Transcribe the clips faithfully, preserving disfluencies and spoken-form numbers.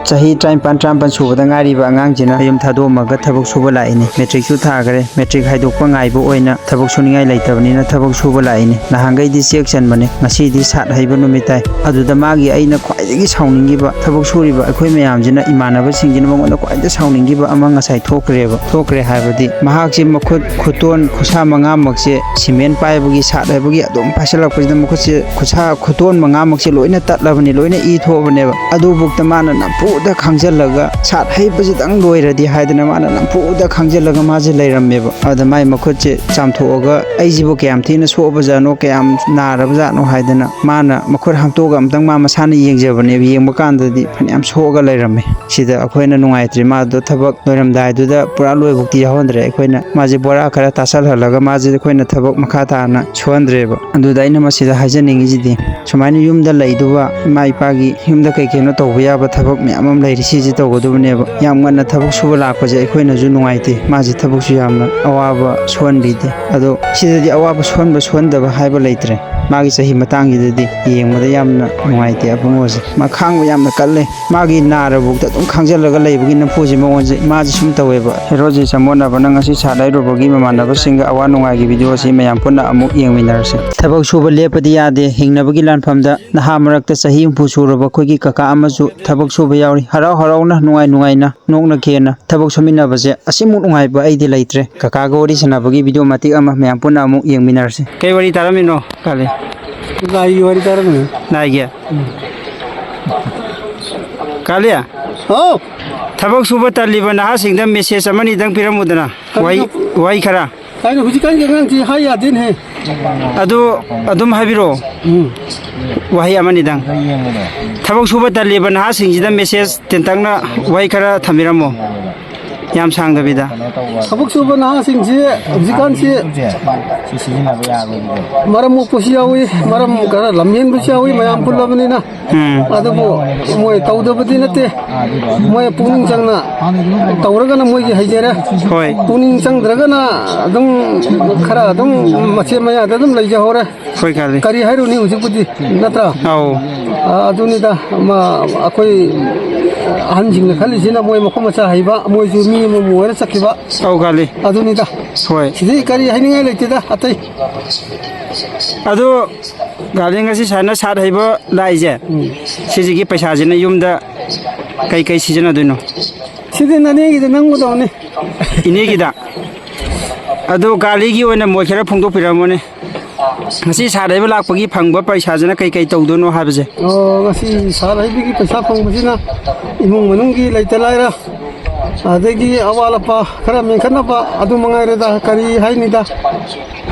ꯆꯍꯤ ꯇꯔꯥꯅꯤꯄꯥꯟ, ꯇꯔꯥꯃꯥꯄꯟ ꯁꯨꯕꯗ ꯉꯥꯏꯔꯤꯕ ꯑꯉꯥꯡꯁꯤꯅ ꯃꯌꯨꯝ ꯊꯥꯗꯣꯛꯑꯝꯃꯒ ꯊꯕꯛ ꯁꯨꯕ ꯂꯥꯛꯏꯅꯤ꯫ ꯃꯦꯇ꯭ꯔꯤꯛꯁꯨ ꯊꯥꯈ꯭ꯔꯦ꯫ ꯃꯦꯇ꯭ꯔꯤꯛ ꯍꯥꯏꯗꯣꯛꯄ ꯉꯥꯏꯕ ꯑꯣꯏꯅ ꯊꯕꯛ ꯁꯨꯅꯤꯡꯉꯥꯏ ꯂꯩꯇꯕꯅꯤꯅ ꯊꯕꯛ ꯁꯨꯕ ꯂꯥꯛꯏꯅꯤ꯫ ꯅꯍꯥꯟꯈꯩꯗꯤ ꯆꯦꯛ ꯆꯟꯕꯅꯤ, ꯉꯁꯤꯗꯤ ꯁꯥꯠ ꯍꯩꯕ ꯅꯨꯃꯤꯠ ꯇꯥꯏ꯫ ꯑꯗꯨꯗ ꯃꯥꯒꯤ ꯑꯩꯅ ꯈ꯭ꯋꯥꯏꯗꯒꯤ ꯁꯥꯎꯅꯤꯡꯈꯤꯕ, ꯊꯕꯛ ꯁꯨꯔꯤꯕ ꯑꯩꯈꯣꯏ ꯃꯌꯥꯝꯁꯤꯅ, ꯏꯃꯥꯟꯅꯕꯁꯤꯡꯁꯤꯅ ꯃꯉꯣꯟꯗ ꯈ꯭ꯋꯥꯏꯗꯒꯤ ꯁꯥꯎꯅꯤꯡꯈꯤꯕ ꯑꯃ ꯉꯁꯥꯏ ꯊꯣꯛꯈ꯭ꯔꯦꯕ꯫ ꯊꯣꯛꯈ꯭ꯔꯦ ꯍꯥꯏꯕꯗꯤ ꯃꯍꯥꯛꯁꯤ ꯃꯈꯨꯠ ꯈꯨꯇꯣꯟ ꯈꯨꯠꯁꯥ ꯃꯉꯥꯃꯛꯁꯦ ꯁꯤꯃꯦꯟ ꯄꯥꯏꯕꯒꯤ, ꯁꯥꯠ ꯍꯩꯕꯒꯤ ꯑꯗꯨꯝ ꯄꯥꯏꯁꯤꯜꯂꯛꯄꯁꯤꯗ ꯃꯈꯨꯠꯁꯦ ꯈꯨꯠꯁꯥ ꯈꯨꯇꯣꯟ ꯃꯉꯥꯃꯛꯁꯦ ꯂꯣꯏꯅ ꯇꯠꯂꯕꯅꯤ, ꯂꯣꯏꯅ ꯏ ꯊꯣꯛꯑꯕꯅꯦꯕ꯫ ꯑꯗꯨꯕꯨꯛꯇ ꯃꯥꯅ ꯅꯝꯐꯨꯗ ꯈꯥꯡꯖꯜꯂꯒ ꯁꯥꯠ ꯍꯩꯕꯁꯤꯗꯪ ꯂꯣꯏꯔꯗꯤ ꯍꯥꯏꯗꯅ ꯃꯥꯅ ꯅꯝꯐꯨꯗ ꯈꯥꯡꯖꯜꯂꯒ ꯃꯥꯁꯦ ꯂꯩꯔꯝꯃꯦꯕ꯫ ꯑꯗ ꯃꯥꯏ ꯃꯈꯨꯠꯁꯦ ꯆꯥꯝꯊꯣꯛꯑꯒ ꯑꯩꯁꯤꯕꯨ ꯀꯌꯥꯝ ꯊꯤꯅ ꯁꯣꯛꯑꯕꯖꯥꯠꯅꯣ, ꯀꯌꯥꯝ ꯅꯥꯔꯕꯖꯥꯠꯅꯣ ꯍꯥꯏꯗꯅ ꯃꯥꯅ ꯃꯈꯨꯠ ꯍꯥꯝꯇꯣꯛꯑꯒ ꯑꯝꯇꯪ ꯃꯥ ꯃꯁꯥꯅ ꯌꯦꯡꯖꯕꯅꯦꯕ꯫ ꯌꯦꯡꯕ ꯀꯥꯟꯗꯗꯤ ꯐꯅꯌꯥꯝ ꯁꯣꯛꯑꯒ ꯂꯩꯔꯝꯃꯦ꯫ ꯁꯤꯗ ꯑꯩꯈꯣꯏꯅ ꯅꯨꯡꯉꯥꯏꯇ꯭ꯔꯦ꯫ ꯃꯥꯗꯣ ꯊꯕꯛ ꯂꯣꯏꯔꯝꯗꯥꯏꯗꯨꯗ ꯄꯨꯔꯥ ꯂꯣꯏꯕꯨꯛꯇꯤ ꯌꯥꯎꯍꯟꯗ꯭ꯔꯦ꯫ ꯑꯩꯈꯣꯏꯅ ꯃꯥꯁꯦ ꯕꯣꯔꯥ ꯈꯔ ꯇꯥꯁꯜꯍꯜꯂꯒ ꯃꯥꯁꯦ ꯑꯩꯈꯣꯏꯅ ꯊꯕꯛ ꯃꯈꯥ ꯇꯥꯅ ꯁꯨꯍꯟꯗ꯭ꯔꯦꯕ꯫ ꯑꯗꯨꯗ ꯑꯩꯅ ꯃꯁꯤꯗ ꯍꯥꯏꯖꯅꯤꯡꯉꯤꯁꯤꯗꯤ, ꯁꯨꯃꯥꯏꯅ ꯌꯨꯝꯗ ꯂꯩꯗꯨꯕ ꯏꯃꯥ ꯏꯄꯥꯒꯤ ꯌꯨꯝꯗ ꯀꯩ ꯀꯩꯅꯣ ꯇꯧꯕ ꯌꯥꯕ ꯊꯕꯛ ꯃꯌꯥꯝ ꯑꯃ ꯂꯩꯔꯤ, ꯁꯤꯁꯦ ꯇꯧꯒꯗꯕꯅꯦꯕ꯫ ꯌꯥꯝ ꯉꯟꯅ ꯊꯕꯛ ꯁꯨꯕ ꯂꯥꯛꯄꯁꯦ ꯑꯩꯈꯣꯏꯅꯁꯨ ꯅꯨꯡꯉꯥꯏꯇꯦ꯫ ꯃꯥꯁꯦ ꯊꯕꯛꯁꯨ ꯌꯥꯝꯅ ꯑꯋꯥꯕ ꯁꯨꯍꯟꯕꯤꯗꯦ꯫ ꯑꯗꯣ ꯁꯤꯗꯗꯤ ꯑꯋꯥꯕ ꯁꯨꯍꯟꯕ ꯁꯨꯍꯟꯗꯕ ꯍꯥꯏꯕ ꯂꯩꯇ꯭ꯔꯦ꯫ ꯃꯥꯒꯤ ꯆꯍꯤ ꯃꯇꯥꯡꯁꯤꯗꯗꯤ ꯌꯦꯡꯕꯗ ꯌꯥꯝꯅ ꯅꯨꯡꯉꯥꯏꯇꯦ ꯑꯕꯨꯡꯉꯣꯁꯦ꯫ ꯃꯥ ꯈꯥꯡꯕ ꯌꯥꯝꯅ ꯀꯜꯂꯦ꯫ ꯃꯥꯒꯤ ꯅꯥꯔꯕꯨꯛꯇ ꯑꯗꯨꯝ ꯈꯥꯡꯖꯜꯂꯒ ꯂꯩꯕꯒꯤ ꯅꯝꯐꯨꯁꯦ ꯃꯉꯣꯟꯁꯦ, ꯃꯥꯁꯦ ꯁꯨꯝ ꯇꯧꯋꯦꯕ꯫ ꯍꯦꯔꯣꯁꯦ ꯆꯃꯣꯠꯅꯕꯅ ꯉꯁꯤ ꯁꯥꯠ ꯍꯩꯔꯨꯕꯒꯤ ꯃꯃꯥꯟꯅꯕꯁꯤꯡꯒ ꯑꯋꯥ ꯅꯨꯡꯉꯥꯏꯒꯤ ꯚꯤꯗꯤꯑꯣ ꯑꯁꯤ ꯃꯌꯥꯝ ꯄꯨꯟꯅ ꯑꯃꯨꯛ ꯌꯦꯡꯃꯤꯟꯅꯔꯁꯤ꯫ ꯊꯕꯛ ꯁꯨꯕ ꯂꯦꯞꯄꯗꯤ ꯌꯥꯗꯦ꯫ ꯍꯤꯡꯅꯕꯒꯤ ꯂꯥꯟꯐꯝꯗ ꯅꯍꯥ ꯃꯔꯛꯇ ꯆꯍꯤ ꯍꯨꯝꯐꯨ ꯁꯨꯔꯕ ꯑꯩꯈꯣꯏꯒꯤ ꯀꯀꯥ ꯑꯃꯁꯨ ꯊꯕꯛ ꯁꯨꯕ ꯌꯥꯎꯔꯤ꯫ ꯍꯔꯥꯎ ꯍꯔꯥꯎꯅ, ꯅꯨꯡꯉꯥꯏ ꯅꯨꯡꯉꯥꯏꯅ, ꯅꯣꯛꯅ ꯈꯦꯅ ꯊꯕꯛ ꯁꯨꯃꯤꯟꯅꯕꯁꯦ ꯑꯁꯤꯃꯨꯛ ꯅꯨꯡꯉꯥꯏꯕ ꯑꯩꯗꯤ ꯂꯩꯇ꯭ꯔꯦ꯫ ꯀꯀꯥꯒ ꯋꯥꯔꯤ ꯁꯥꯟꯅꯕꯒꯤ ꯚꯤꯗꯤꯑꯣ ꯃꯇꯦꯛ ꯑꯃ ꯃꯌꯥꯝ ꯄꯨꯟꯅ ꯑꯃꯨꯛ ꯌꯦꯡꯃꯤꯟꯅꯔꯁꯤ꯫ ꯀꯩ ꯋꯥꯔꯤ ꯇꯥꯔꯝꯃꯤꯅꯣ, ꯀꯥꯂꯦ? ꯂꯥꯏꯒꯤ ꯋꯥꯔꯤ ꯇꯥꯔꯝꯃꯤꯅꯦ꯫ ꯂꯥꯏꯒꯤ? ꯎꯝ꯫ ꯀꯥꯂꯦ? ꯍꯥꯎ! ꯊꯕꯛ ꯁꯨꯕ ꯇꯜꯂꯤꯕ ꯅꯍꯥꯁꯤꯡꯗ ꯃꯦꯁꯦꯖ ꯑꯃꯅꯤꯗꯪ ꯄꯤꯔꯝꯃꯨꯗꯅ꯫ ꯋꯥꯍꯩ, ꯀꯔꯤꯅꯣ? ꯋꯥꯍꯩ ꯈꯔ꯫ ꯀꯩꯅꯣ ꯍꯧꯖꯤꯛꯀꯥꯟꯒꯤ ꯑꯉꯥꯡꯁꯤ ꯍꯥꯏ ꯌꯥꯗꯦꯅꯦꯍꯦ꯫ ꯑꯗꯨ ꯑꯗꯨꯝ ꯍꯥꯏꯕꯤꯔꯛꯑꯣ꯫ ꯎꯝ꯫ ꯋꯥꯍꯩ ꯑꯃꯅꯤꯗꯪ꯫ ꯊꯕꯛ ꯁꯨꯕ ꯇꯜꯂꯤꯕ ꯅꯍꯥꯁꯤꯡꯁꯤꯗ ꯃꯦꯁꯦꯖ ꯇꯦꯟꯇꯛꯅ ꯋꯥꯍꯩ ꯈꯔ ꯊꯝꯕꯤꯔꯝꯃꯣ꯫ ꯌꯥꯝ ꯁꯥꯡꯗꯕꯤꯗ꯫ ꯊꯕꯛ ꯁꯨꯕ ꯅꯍꯥꯁꯤꯡꯁꯤ ꯍꯧꯖꯤꯛꯀꯥꯟꯁꯤ ꯃꯔꯝ ꯃꯣꯛꯄꯁꯨ ꯌꯥꯎꯏ, ꯃꯔꯝ ꯈꯔ ꯂꯝꯍꯦꯟꯕꯁꯨ ꯌꯥꯎꯏ, ꯃꯌꯥꯝ ꯄꯨꯜꯂꯕꯅꯤꯅ꯫ ꯎꯝ꯫ ꯑꯗꯨꯕꯨ ꯃꯣꯏ ꯇꯧꯗꯕꯗꯤ ꯅꯠꯇꯦ꯫ ꯃꯣꯏ ꯄꯨꯛꯅꯤꯡ ꯆꯪꯅ ꯇꯧꯔꯒꯅ ꯃꯣꯏꯒꯤ ꯍꯩꯖꯔꯦ꯫ ꯍꯣꯏ꯫ ꯄꯨꯛꯅꯤꯡ ꯆꯪꯗ꯭ꯔꯒꯅ ꯑꯗꯨꯝ ꯈꯔ ꯑꯗꯨꯝ ꯃꯆꯦꯠ ꯃꯌꯥꯗ ꯑꯗꯨꯝ ꯂꯩꯖꯍꯧꯔꯦ꯫ ꯍꯣꯏ, ꯀꯥꯂꯦ꯫ ꯀꯔꯤ ꯍꯥꯏꯔꯨꯅꯤ ꯍꯧꯖꯤꯛꯄꯨꯗꯤ, ꯅꯠꯇ꯭ꯔꯥ? ꯑꯧ꯫ ꯑ, ꯑꯗꯨꯅꯤꯗ, ꯃ-, ꯑꯩꯈꯣꯏ ꯑꯍꯟꯁꯤꯡꯅ ꯈꯜꯂꯤꯁꯤꯅ ꯃꯣꯏ ꯃꯈꯨꯠ ꯃꯆꯥ ꯍꯩꯕ, ꯃꯣꯏꯁꯨ ꯃꯤ ꯑꯃꯃꯝ ꯑꯣꯏꯔ ꯆꯠꯈꯤꯕ꯫ ꯑꯧ, ꯒꯥꯂꯤ꯫ ꯑꯗꯨꯅꯤꯗ꯫ ꯍꯣꯏ꯫ ꯁꯤꯗꯩ ꯀꯔꯤ ꯍꯥꯏꯅꯤꯡꯉꯥꯏ ꯂꯩꯇꯦꯗ ꯑꯇꯩ꯫ ꯑꯗꯨ ꯒꯥꯂꯤ, ꯉꯁꯤ ꯁꯥꯟꯅ ꯁꯥꯠ ꯍꯩꯕ ꯂꯥꯛꯏꯁꯦ, ꯎꯝ꯫ ꯁꯤꯁꯤꯒꯤ ꯄꯩꯁꯥꯁꯤꯅ ꯌꯨꯝꯗ ꯀꯩ ꯀꯩ ꯁꯤꯖꯤꯟꯅꯗꯣꯏꯅꯣ? ꯁꯤꯗꯤ ꯅꯅꯦꯒꯤꯗ ꯅꯪꯒꯗꯧꯅꯤ꯫ ꯏꯅꯦꯒꯤꯗ? ꯑꯗꯨ ꯒꯥꯂꯤꯒꯤ ꯑꯣꯏꯅ ꯃꯣꯏ ꯈꯔ ꯐꯣꯡꯗꯣꯛꯄꯤꯔꯝꯃꯣꯅꯦ꯫ ꯉꯁꯤ ꯁꯥꯠ ꯍꯩꯕ ꯂꯥꯛꯄꯒꯤ ꯐꯪꯕ ꯄꯩꯁꯥꯁꯤꯅ ꯀꯩ ꯀꯩ ꯇꯧꯗꯣꯏꯅꯣ ꯍꯥꯏꯕꯁꯦ? ꯑꯣ, ꯉꯁꯤ ꯁꯥꯠ ꯍꯩꯕꯒꯤ ꯄꯩꯁꯥ ꯐꯪꯕꯁꯤꯅ ꯏꯃꯨꯡ ꯃꯅꯨꯡꯒꯤ ꯂꯩꯇ ꯂꯥꯏꯔ, ꯑꯗꯒꯤ ꯑꯋꯥꯠ ꯑꯄꯥ ꯈꯔ ꯃꯦꯟꯈꯠꯅꯕ ꯑꯗꯨ ꯃꯉꯥꯏꯔꯦꯗ, ꯀꯔꯤ ꯍꯥꯏꯅꯤꯗ꯫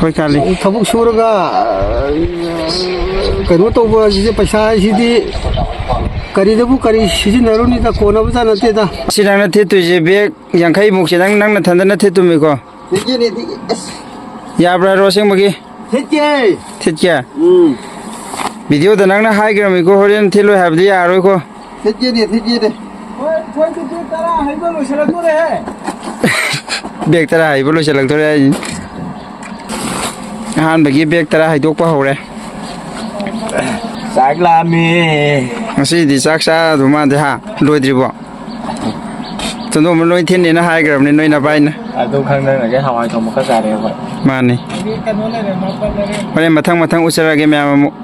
ꯍꯣꯏ, ꯀꯥꯂꯤ꯫ ꯊꯕꯛ ꯁꯨꯔꯒ, ꯑ, ꯀꯩꯅꯣ ꯇꯧꯕ ꯍꯥꯏꯁꯤꯗꯤ, ꯄꯩꯁꯥ ꯍꯥꯏꯁꯤꯗꯤ ꯀꯔꯤꯗꯕꯨ ꯀꯔꯤ ꯁꯤꯖꯤꯟꯅꯔꯨꯅꯤꯗ, ꯀꯣꯟꯅꯕꯖꯥꯠ ꯅꯠꯇꯦꯗ꯫ ꯁꯤ ꯅꯪꯅ ꯊꯤꯠꯇꯣꯏꯁꯦ ꯕꯦꯒ ꯌꯥꯡꯈꯩꯃꯨꯛꯁꯦ ꯅꯪ, ꯅꯪ ꯅꯊꯟꯗꯅ ꯊꯤꯠꯇꯨꯝꯃꯤꯀꯣ? ꯊꯤꯠꯀꯦꯅꯦ, ꯊꯤꯠꯀꯦ꯫ ꯑꯁ꯫ ꯌꯥꯕ꯭ꯔꯥ ꯍꯥꯏꯔꯣ ꯑꯁꯦꯡꯕꯒꯤ? ꯊꯤꯠꯀꯦ꯫ ꯊꯤꯠꯀꯦ? ꯎꯝ꯫ ꯚꯤꯗꯤꯑꯣꯗ ꯅꯪꯅ ꯍꯥꯏꯈ꯭ꯔꯕꯅꯤꯀꯣ, ꯍꯣꯔꯦꯟ ꯊꯤꯠꯂꯣꯏ ꯍꯥꯏꯕꯗꯤ ꯌꯥꯔꯣꯏꯀꯣ꯫ ꯊꯤꯠꯀꯦꯅꯦ, ꯊꯤꯠꯀꯦꯅꯦ꯫ ꯍꯣꯏ, ꯑꯩꯈꯣꯏꯗꯤ ꯕꯦꯒ ꯇꯔꯥ ꯍꯩꯕ ꯂꯣꯏꯁꯤꯜꯂꯛꯇꯣꯔꯦꯍꯦ꯫ ꯕꯦꯒ ꯇꯔꯥ ꯍꯩꯕ ꯂꯣꯏꯁꯤꯜꯂꯛꯇꯣꯔꯦ ꯍꯥꯏꯁꯤꯅꯤ꯫ ꯑꯍꯥꯟꯕꯒꯤ ꯕꯦꯒ ꯇꯔꯥ ꯍꯩꯗꯣꯛꯄ ꯍꯧꯔꯦ꯫ ꯆꯥꯛ ꯂꯥꯝꯃꯦ꯫ ꯉꯁꯤꯗꯤ ꯆꯥꯛ ꯆꯥꯗꯧ ꯃꯥꯟꯗꯦ ꯍꯥ? ꯂꯣꯏꯗ꯭ꯔꯤꯕꯣ? ꯆꯟꯗꯣꯝꯕ ꯂꯣꯏ ꯊꯤꯟꯅꯦꯅ ꯍꯥꯏꯈ꯭ꯔꯕꯅꯤ ꯅꯣꯏ ꯅꯚꯥꯏꯅ꯫ ꯑꯗꯨ ꯈꯪꯗꯅ ꯉꯁꯥꯏ ꯍꯋꯥꯏ ꯊꯣꯡꯕ ꯈꯔ ꯆꯥꯔꯦ ꯑꯩꯈꯣꯏ꯫ ꯃꯥꯅꯤ꯫ ꯍꯣꯔꯦꯟ ꯃꯊꯪ ꯃꯊꯪ ꯎꯠꯆꯔꯛꯑꯒꯦ ꯃꯌꯥꯝ ꯑꯃꯨꯛ꯫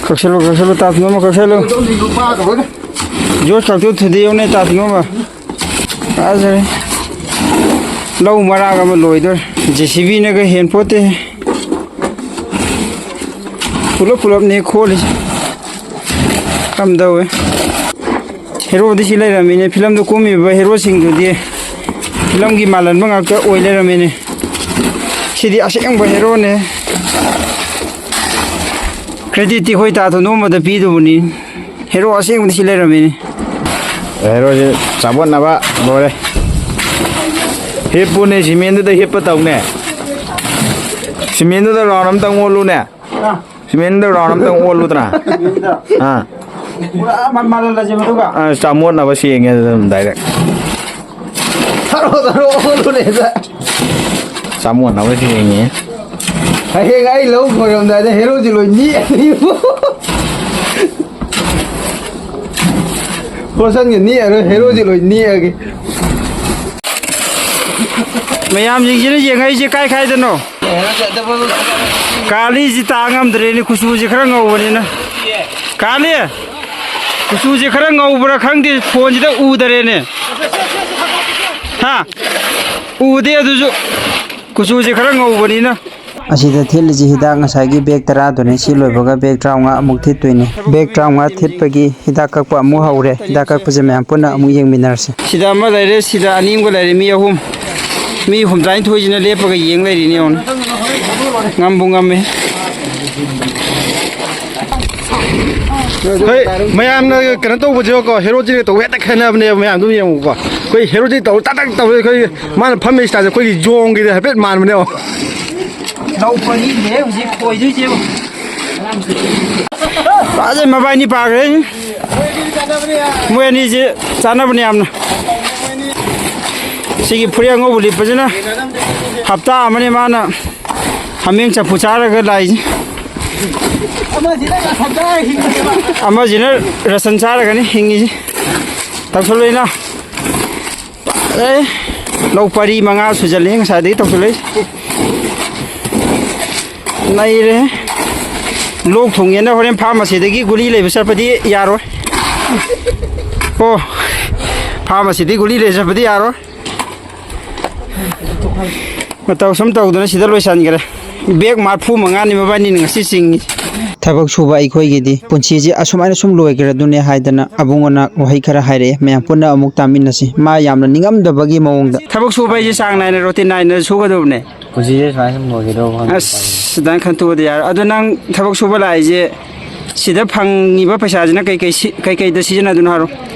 ꯀꯛꯁꯜꯂꯨ, ꯀꯛꯁꯜꯂꯨ, ꯇꯥ ꯊꯣꯡꯕ ꯀꯛꯁꯜꯂꯨ꯫ ꯖꯣꯁ ꯀꯛꯇꯨ ꯊꯨꯗꯦꯛꯎꯅꯦ, ꯇꯥ ꯊꯣꯡꯕ꯫ ꯐꯖꯔꯦ꯫ ꯂꯧ ꯃꯔꯥꯛ ꯑꯃ ꯂꯣꯏꯗꯣꯔꯦ꯫ ꯖꯦ ꯁꯤ ꯕꯤꯅꯒ ꯍꯦꯟ ꯄꯣꯠꯇꯦ꯫ ꯄꯨꯂꯞ ꯄꯨꯂꯞꯅꯦ ꯈꯣꯠꯂꯤꯁꯦ꯫ ꯀꯝꯗꯧꯋꯦ? ꯍꯦꯔꯣꯗꯤ ꯁꯤ ꯂꯩꯔꯝꯃꯤꯅꯦ꯫ ꯐꯤꯂꯝꯗ ꯀꯨꯝꯃꯤꯕ ꯍꯦꯔꯣꯁꯤꯡꯗꯨꯗꯤ ꯐꯤꯂꯝꯒꯤ ꯃꯥꯜꯍꯟꯕ ꯉꯥꯛꯇ ꯑꯣꯏ ꯂꯩꯔꯝꯃꯤꯅꯦ꯫ ꯁꯤꯗꯤ ꯑꯁꯦꯡꯕ ꯍꯦꯔꯣꯅꯦ꯫ ꯀ꯭ꯔꯦꯗꯤꯠꯇꯤ ꯑꯩꯈꯣꯏ ꯇꯥ ꯊꯣꯟꯗꯣꯝꯕꯗ ꯄꯤꯗꯧꯕꯅꯤ꯫ ꯍꯦꯔꯣ ꯑꯁꯦꯡꯕꯗꯤ ꯁꯤ ꯂꯩꯔꯝꯃꯤꯅꯤ꯫ ꯍꯦꯔꯣꯁꯦ ꯆꯥꯕꯣꯠꯅꯕ ꯂꯣꯏꯔꯦ꯫ ꯍꯤꯞꯄꯨꯅꯦ, ꯁꯤꯃꯦꯟꯗꯨꯗ ꯍꯤꯞꯄ ꯇꯧꯅꯦ꯫ ꯁꯤꯃꯦꯟꯗꯨꯗ ꯔꯥꯎꯟ ꯑꯝꯇꯪ ꯑꯣꯜꯂꯨꯅꯦ꯫ ꯁꯤꯃꯦꯟꯗꯨꯗ ꯔꯥꯎꯟ ꯑꯝꯇꯪ ꯑꯣꯜꯂꯨꯗꯅ꯫ ꯑꯥ꯫ ꯄꯨꯔꯥ ꯃꯟ ꯃꯥꯜꯍꯜꯂꯁꯦ ꯃꯗꯨꯒ꯫ ꯑꯥ, ꯆꯥꯃꯣꯠꯅꯕ ꯁꯦꯡꯉꯦ ꯑꯗꯨꯝ ꯗꯥꯏꯔꯦꯛ꯫ ꯊꯔꯣ, ꯊꯔꯣ ꯑꯣꯜꯂꯨꯅꯦ꯫ ꯆꯥꯃꯣꯟꯅꯕ ꯊꯦꯡꯉꯦ꯫ ꯍꯌꯦꯡ ꯑꯩ ꯂꯧ ꯈꯣꯏꯔꯝꯗꯥꯏꯗ ꯍꯦꯔꯣꯖꯤ ꯂꯣꯏ ꯅꯤꯛꯑꯅꯤ꯫ ꯐꯣꯔꯁꯟꯒ ꯅꯤꯛꯑꯔꯣꯏ, ꯍꯦꯔꯣꯖꯤ ꯂꯣꯏ ꯅꯤꯛꯑꯒꯦ꯫ ꯃꯌꯥꯝꯁꯤꯡꯁꯤꯅ ꯌꯦꯡꯉꯛꯏꯁꯦ ꯀꯥꯏ ꯀꯥꯏꯗꯅꯣ? ꯀꯥꯂꯤꯁꯤ ꯇꯥ ꯉꯝꯗ꯭ꯔꯦꯅꯦ, ꯀꯨꯆꯨꯁꯤ ꯈꯔ ꯉꯧꯕꯅꯤꯅ꯫ ꯀꯥꯂꯤ, ꯀꯨꯆꯨꯁꯤ ꯈꯔ ꯉꯧꯕ꯭ꯔꯥ ꯈꯪꯗꯦ, ꯐꯣꯟꯁꯤꯗ ꯎꯗꯔꯦꯅꯦ꯫ ꯍꯥ? ꯎꯗꯦ ꯑꯗꯨꯁꯨ꯫ ꯀꯨꯆꯨꯁꯦ ꯈꯔ ꯉꯧꯕꯅꯤꯅ꯫ ꯑꯁꯤꯗ ꯊꯤꯠꯂꯤꯁꯤ ꯍꯤꯗꯥꯛ ꯉꯁꯥꯏꯒꯤ ꯕꯦꯒ ꯇꯔꯥꯗꯨꯅꯤ꯫ ꯁꯤ ꯂꯣꯏꯕꯒ ꯕꯦꯒ ꯇꯔꯥꯃꯉꯥ ꯑꯃꯨꯛ ꯊꯤꯠꯇꯣꯏꯅꯤ꯫ ꯕꯦꯒ ꯇꯔꯥꯃꯉꯥ ꯊꯤꯠꯄꯒꯤ ꯍꯤꯗꯥꯛ ꯀꯛꯄ ꯑꯃꯨꯛ ꯍꯧꯔꯦ꯫ ꯍꯤꯗꯥꯛ ꯀꯛꯄꯁꯦ ꯃꯌꯥꯝ ꯄꯨꯟꯅ ꯑꯃꯨꯛ ꯌꯦꯡꯃꯤꯟꯅꯔꯁꯤ꯫ ꯁꯤꯗ ꯑꯃ ꯂꯩꯔꯦ, ꯁꯤꯗ ꯑꯅꯤ ꯑꯃꯒ ꯂꯩꯔꯦ, ꯃꯤ ꯑꯍꯨꯝ꯫ ꯃꯤ ꯍꯨꯝꯗ꯭ꯔꯥꯅꯤꯊꯣꯏꯁꯤꯅ ꯂꯦꯞꯄꯒ ꯌꯦꯡ ꯂꯩꯔꯤꯅꯦ, ꯌꯦꯡꯉꯨꯅꯦ꯫ ꯉꯝꯕꯨ ꯉꯝꯃꯦ꯫ ꯍꯣꯏ, ꯃꯌꯥꯝꯅ ꯀꯩꯅꯣ ꯇꯧꯕꯁꯦꯀꯣ, ꯍꯦꯔꯣꯖꯤꯒ ꯇꯧꯕ ꯍꯦꯛꯇ ꯈꯦꯠꯅꯕꯅꯦꯕ꯫ ꯃꯌꯥꯝ ꯑꯗꯨꯝ ꯌꯦꯡꯉꯨꯀꯣ, ꯑꯩꯈꯣꯏ ꯍꯦꯔꯣꯖꯤ ꯇꯧ ꯇꯥꯛ ꯇꯥꯛ ꯇꯧꯋꯦ꯫ ꯑꯩꯈꯣꯏ ꯃꯥꯅ ꯐꯝꯃꯤ ꯁ꯭ꯇꯥꯏꯜꯁꯦ ꯑꯩꯈꯣꯏꯒꯤ ꯌꯣꯡꯒꯤꯗꯤ ꯍꯥꯏꯐꯦꯠ ꯃꯥꯟꯕꯅꯦꯕ꯫ ꯂꯧ ꯄꯔꯤꯅꯦ ꯍꯧꯖꯤꯛ ꯈꯣꯏꯗꯣꯏꯁꯦ꯫ ꯐꯖꯩ, ꯃꯕꯥꯏꯅꯤ ꯄꯥꯈ꯭ꯔꯦ꯫ ꯃꯣꯏ ꯑꯅꯤꯁꯦ ꯆꯥꯟꯅꯕꯅꯦ ꯌꯥꯝꯅ꯫ ꯁꯤꯒꯤ ꯐꯨꯔꯤꯠ ꯑꯉꯧꯕ ꯂꯤꯠꯄꯁꯤꯅ ꯍꯞꯇꯥ ꯑꯃꯅꯤ ꯃꯥꯅ ꯍꯥꯃꯦꯡ ꯆꯐꯨ ꯆꯥꯔꯒ ꯂꯥꯛꯏꯁꯦ꯫ ꯑꯃꯁꯤꯅ ꯉꯁꯥꯏꯗ ꯍꯤꯡꯕꯅꯦꯕ꯫ ꯑꯃꯁꯤꯅ ꯔꯁꯟ ꯆꯥꯔꯒꯅꯤ ꯍꯤꯡꯉꯤꯁꯦ꯫ ꯇꯧꯁꯜꯂꯨ ꯏꯅꯥꯎ꯫ ꯑꯦ, ꯂꯧ ꯄꯔꯤ ꯃꯉꯥ ꯁꯨꯖꯜꯂꯦ ꯉꯁꯥꯏꯗꯒꯤ ꯇꯧꯁꯜꯂꯛꯏꯁꯦ꯫ ꯅꯩꯔꯦ꯫ ꯂꯣꯛ ꯊꯨꯡꯉꯦꯅ ꯍꯣꯔꯦꯟ ꯐꯥꯔꯃꯥꯁꯤꯗꯒꯤ ꯒꯨꯂꯤ ꯂꯩꯕ ꯆꯠꯄꯗꯤ ꯌꯥꯔꯣꯏ꯫ ꯑꯣ, ꯐꯥꯔꯃꯥꯁꯤꯗꯒꯤ ꯒꯨꯂꯤ ꯂꯩꯕ ꯆꯠꯄꯗꯤ ꯌꯥꯔꯣꯏ꯫ ꯃꯇꯧ ꯁꯨꯝ ꯇꯧꯗꯅ ꯁꯤꯗ ꯂꯣꯏꯁꯤꯟꯈ꯭ꯔꯦ꯫ ꯕꯦꯒ ꯃꯔꯐꯨ ꯃꯉꯥꯅꯤ ꯃꯕꯥꯅꯤꯅ ꯉꯁꯤ ꯆꯤꯡꯉꯤ꯫ ꯊꯕꯛ ꯁꯨꯕ ꯑꯩꯈꯣꯏꯒꯤꯗꯤ ꯄꯨꯟꯁꯤꯁꯦ ꯑꯁꯨꯃꯥꯏꯅ ꯁꯨꯝ ꯂꯣꯏꯈ꯭ꯔꯗꯨꯅꯦ ꯍꯥꯏꯗꯅ ꯑꯕꯨꯡꯉꯣꯅ ꯋꯥꯍꯩ ꯈꯔ ꯍꯥꯏꯔꯛꯑꯦ꯫ ꯃꯌꯥꯝ ꯄꯨꯟꯅ ꯑꯃꯨꯛ ꯇꯥꯃꯤꯟꯅꯁꯤ꯫ ꯃꯥ ꯌꯥꯝꯅ ꯅꯤꯡꯉꯝꯗꯕꯒꯤ ꯃꯑꯣꯡꯗ꯫ ꯊꯕꯛ ꯁꯨꯕ ꯍꯥꯏꯁꯦ ꯆꯥꯡ ꯅꯥꯏꯅ, ꯔꯣꯇꯤꯟ ꯅꯥꯏꯅ ꯁꯨꯒꯗꯕꯅꯦ꯫ ꯄꯨꯟꯁꯤꯁꯦ ꯁꯨꯃꯥꯏꯅ ꯁꯨꯝ ꯂꯣꯏꯒꯗꯧꯕ ꯈꯪꯗꯦ꯫ ꯑꯁ, ꯑꯗꯨꯃꯥꯏꯅ ꯈꯟꯇꯣꯛꯑꯗꯤ ꯌꯥꯔꯣꯏ꯫ ꯑꯗꯣ ꯅꯪ ꯊꯕꯛ ꯁꯨꯕ ꯂꯥꯛꯏꯁꯦ, ꯁꯤꯗ ꯐꯪꯉꯤꯕ ꯄꯩꯁꯥꯁꯤꯅ ꯀꯩꯀꯩ ꯁꯤ-, ꯀꯩꯀꯩꯗ ꯁꯤꯖꯤꯟꯅꯗꯣꯏꯅꯣ ꯍꯥꯏꯔꯣ?